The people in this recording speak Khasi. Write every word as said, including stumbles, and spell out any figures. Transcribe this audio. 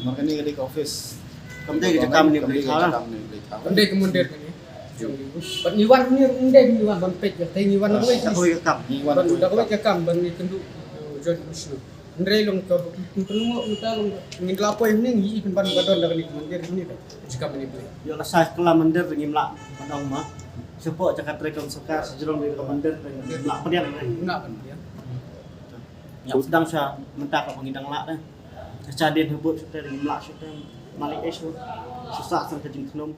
Namar kane ka dei ka office. Kam dei ka jaka mynne Blei Thaw la. Kam dei ka jaka mynne Blei Thaw. Kam dei ka myndir kane. Jong ngi. Bad ngi wan mynne, ngi dei ngi wan ban peit ïa, te ngi wan da kawei ka kam. Ngi wan da kawei ka kam ban ngi kynduh, uh, Joint Commissioner. Hynrei long ka pynpynlong mynta long ngin la poi mynne, ngi pynban ba don da kane ka myndir mynne, da jaka mynne Blei. Ïoh lashai kylla myndir ngim lah ban ong ma. Shapoh jaka trei kam sorkar, sha jrong ka myndir ngim lah pdiang. Ngim lah ban pdiang. Ïa sdang sha mynta ka ba ngi dang lah da. Ka cha dien habud shuh te ngim lah shuh te. Malik eh shuh. Susah san ka jingkhnum.